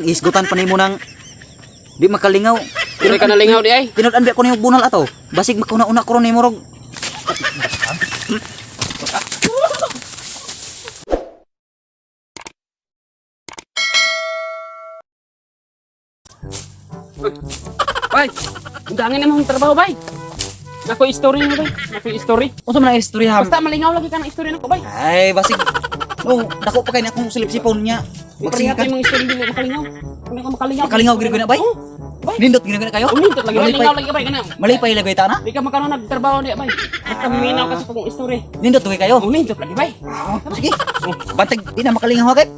Isgutan pa nimo nang di makalingaw. Dili ka nalingaw di ay. Tinud-an ba ko nimo bunal ato? Basig makauna-una ko ron nimo rog. Bay. Dangin na mong trabaho bay. Nako story mo bay. Nako story. Unsa man ang istorya? Basta malingaw lagi ka ng story nako bay. Ay, basig. No, dako pa kay na akong silip-sipon niya. Magsige Magsige ka ka. imong story dili makalingaw. Kung ka makalingaw. Makalingaw gid ko na bay. Oh, bay. Nindot gid ko na kayo. Umindot lagi Malipay. malingaw lagi bay kana. Malipay lagi ta na. Di ka makano nagtrabaho di bay. Basta minaw ka sa pagong story. Nindot gid kayo. Umindot lagi bay. Sige. Bantag di na makalingaw kay.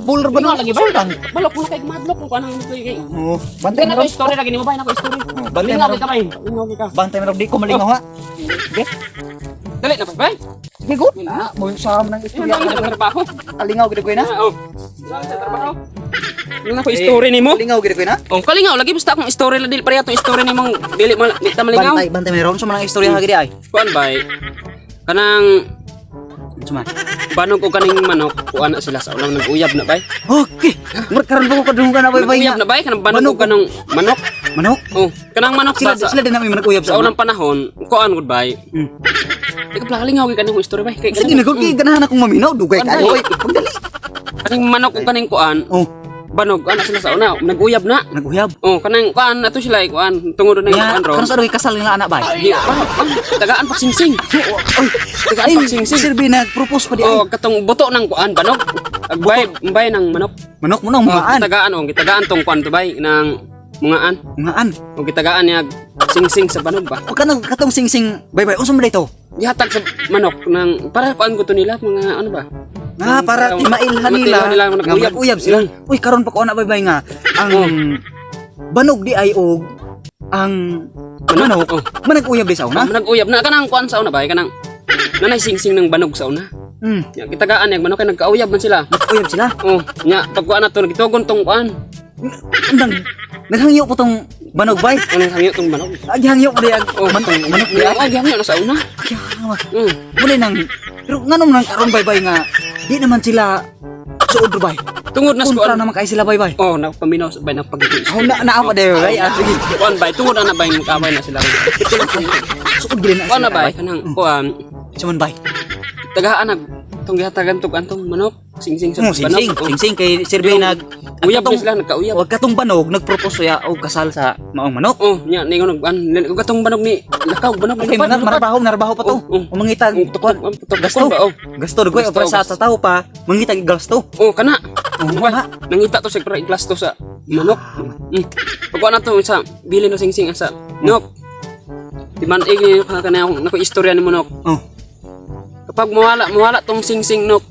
Buller ba Lingaw no? lagi bay. Sultan. Balok mo kay madlok kung kanang kay. Oh, bantay Nako mo. story lagi nimo bay, nako story. Bantay Lingaw mo. ka bay. Lingaw ka. Bantay mo di ko malingaw ha. Sige. Dali na bay. Sige go. Ah, mo sa nang Yun istorya. lang ang trabaho. Kalingaw gid ko na. Oh. Lang sa trabaho. Yung ako story nimo. Kalingaw gid ko na. Oh, kalingaw lagi basta akong story la dili pareha tong story nimong dili mo di ta malingaw. Bantay, bantay meron sa mga istorya ha gid ay. Kuan bay. Kanang Unsa man? banog og kaning manok, kuan na sila sa unang nag-uyab na bay. Okay. Murag karon pa ko kadunggan na bay bay Nag-uyab nga. na bay kanang banog Banog og kanang manok. Manok. Oh, kanang manok Sila ba sa, sila din namin manag-uyab sa sa unang panahon, kuan gud bay. Di ka pala kalingaw gyud kanang story bay. Kay Sige na kay ganahan akong maminaw dugay Kuan, kayo. bay. Oy, pagdali. Kaning manok og kaning kuan, Oh, banog ana sila sa una, nag-uyab na. nag-uyab. Oh, kanang kuan ato sila eh, kuan tungod na yung Nya, kuan ron. karon sa doy kasal nila anak bay. Di, tagaan pa singsing. Oy, Tagaan ay, pa singsing. Sirbi nag-propose pa di ay. Oh, katong buto ng kuan banog. Agbay, bay ng manok. Manok mo nang Oh, mga an. Gitagaan oh, gitagaan tong kuan to bay ng mga an. Mga an. O gitagaan niya singsing sa banog ba. O kanang katong singsing bay bay unsa man dito? Gihatag sa manok ng para kuan ko to nila mga ano ba? Nga para timailhan nila. Matilahan nila Nga nag-uyab. mag-uyab sila. Uy, karon pa ko ana bay bay nga ang banog di ay og ang manok Oh. manag-uyab di sa una. Nag-uyab na kanang kuan sa una bay kanang nanay singsing ng banog sa una. Ya, gitagaan niya manok kay nagkauyab man sila. Nag-uyab sila. Oh, nya pagkuan na to nagitugon tong kuan. Andang naghangyo po tong banog bay. Ano hangyo tong manok? Agi hangyo po di ang Oh, manok di ay. Oh, gihangyo na sa una. Kaya, Muna nang pero nganong nang karon bay bay nga di naman sila suod bay. Tungod na sa Kontra kuan. naman kay sila bay bay. Oh, nagpaminaw sa bay nagpagito. Oh, na naa pa day bay. Ah, sige. Kuan bay tungod na bay magkaaway na sila. Suod gid na Kuan sila na bay bay. kanang kuan Suman bay. tagaan nag tong gihatagan tong antong manok singsing sa Oh, singsing, banok. Oh, singsing kay Sir nag Uyab na sila nagkauyab. Wag katong banog nagpropose siya og kasal sa maong manok. Oh, nya ningon nag an ug katong banog ni lakaw banog Okay, lupad, lupad. narbaho, narbaho pa to. Oh, oh. Umangita Oh, tuk- tuk- tuk- gasto. ba, oh. Gasto dugoy Gasto, para sa gasto. tao pa, mangita gasto. Oh, kana. Oh, Kuan, nga. nangita to sa para iglas to sa manok. Pagkuan na to sa bilin na singsing asa. Nok. Di man ig kana kana nako istorya ni manok. Oh. Kapag mawala mawala tong singsing nok.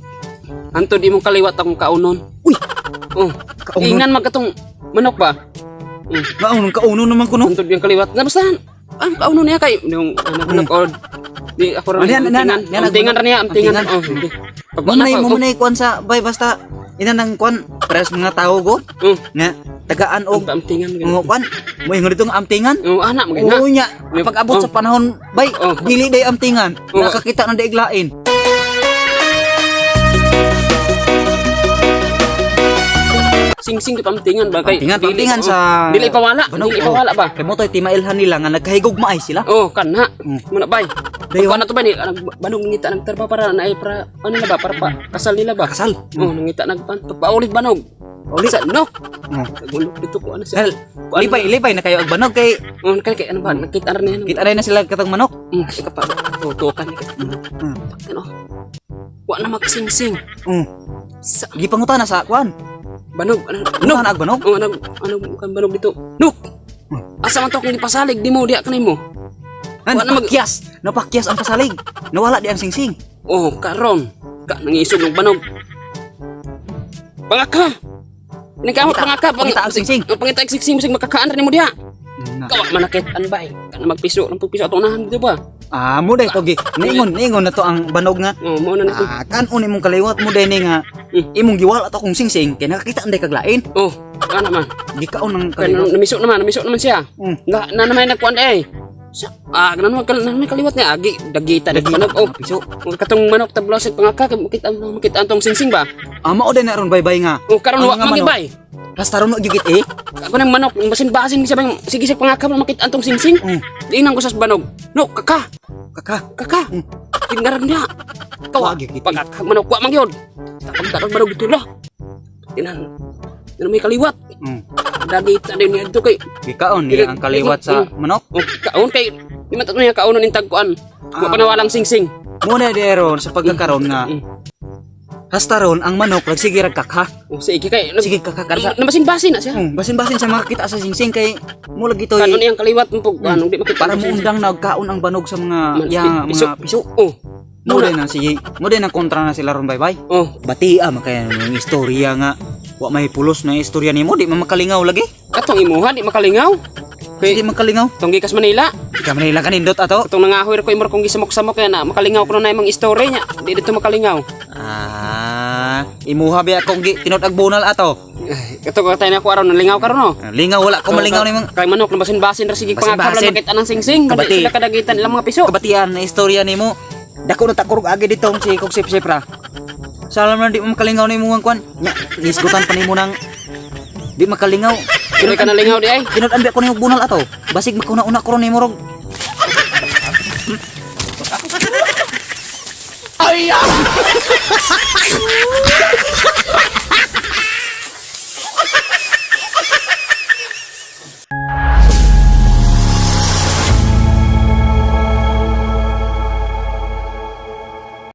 Antod imong kaliwat akong kaunon. Uy, Oh, Kaunon? Ingnan mag katong manok ba? Maong kauno naman kuno. Antod yung kaliwat. Na basta ang kaunon niya kay yung anak manok or di ako ra Ano yan, amtingan. ano yan, Amtingan ra niya, amtingan. Amtingan. Oh, sige. Pag Mo na mo na kuan sa bay basta ina nang kuan pares mga tao go Oh, nga tagaan og amtingan mga kuan mo ingon dito nga amtingan. Oh, anak magina. Oo nya, pag abot sa panahon bay Oh. dili day amtingan, Oh. nakakita ng daiglain. Singsing kay pamtingan ba kay Amtingan, dili- pamtingan oh, sa dili ipawala, Banog, dili oh. ipawala ba? Kay mo to'y timailhan nila nga nagkahigugmaay sila. Oh, kana. Muna bay. Dayon. Pagkuan na to ba ni banong nangita nagtarpa para na ay para ano na ba para pa kasal nila ba? Kasal. Oh, nangita nagpan pagpaulit banog. Uli. Sa no. Oh. Kagulok dito ko ano siya. Well, lipay lipay na kayo og banog kay Oh, kay kay ano ba nakita ra niya. kita na sila katong manok. Ika pa. Tutukan ni. Pagkano. Wa na magsingsing. Oh. Sa Gipangutana sa kuan. banog ano Ano ang banog? Oh, ano ano kan banog dito. Nuk. Asa man to kung gipasalig di mo diya kanimo. Nga, Wa na mag- napakyas. Napakyas ang pasalig. Nawala di ang singsing. Oh, karon. Ka nangisog ng banog. Pangaka. Nagkamot pangaka, Pangita ang singsing. Oh, pangita ang singsing bisag makakaan ra nimo diha. Na. Kawa manakit an bay. Kana magpiso, nang pagpiso atong unahan dito ba? Ah, mo day to gi. Niingon, niingon na to ang banog nga. Oh, mao na nito. Ah, kan imong kaliwat mo day ni nga. Imong giwala to kung singsing kay nakakita anday kaglain. Oh, kana man. Gikaon ng Kay kaliwat. namiso naman, namiso naman siya. Na na naman nagkuan eh. Sa ah ganan mo kal may kaliwat niya agi dagita dito manok oh. Piso. Kung katong manok tablo sa pangaka kay makita makita antong singsing ba. Ah, mao din na ron baybay nga. O karon Ang wa mga manok. magibay. Hasta ron gyud eh. Ako ng manok basin-basin siya bang sige sa pangaka makita antong singsing. Diinang ko sa banog. No kaka Kaka. kaka. Tindaran niya. Wa Kawa gyud gid. pangaka manok wa man gyud. Pagdarag banog dito lah. Tinan. Tinan may kaliwat. Dagita din niya dito kay Gikaon niya ang kaliwat sa manok. Oh, kaon kay di man tatlo niya kaonon ning tagkuan. Wa pa nawalang singsing. Muna di ron sa pagkakaroon nga. Hasta ron ang manok nagsige rag kaka. Oh, sige kay Sige kaka karsa. Namasin-basin na siya. Basin-basin siya makakita sa singsing kay mo lagi toy Kanon iyang kaliwat mo pug anong di makita. para mo undang nagkaon ang banog sa mga ya, piso. mga piso. Oh. Mo din na sige, mo din ang kontra na sila ron baybay. Oh, Bati ah makaya ng istorya nga wa may pulos na istorya nimo di man makalingaw lagi. Katong imuha di makalingaw. Kay Kay di makalingaw. tong gikas Manila, Ikaw Manila kanindot ato. katong nangahoy ra ko imor kong gisamok-samok kaya na makalingaw ko na imong istorya niya. Di dito makalingaw. Ah, imuha biya kong gi tinud ag bunal ato. Kato ka tayo na ko aron nalingaw karon no. Lingaw wala ko malingaw nimong Kay manok nabasin-basin ra sige Basin-basin. pangakablan makita ng singsing. Bali Kabati. sila kadagitan ilang mga piso. Kabatian na istorya nimo. Dako na takurog agi dito si kog sip ra. Salam na di mo makalingaw nimo ang kwan. Nya, nisgutan pa nimo nang di makalingaw. Kini ka nalingaw di ay. Tinud an biya ko nimo bunal ato. Basig makuna-una ko ron nimo rog. Ay!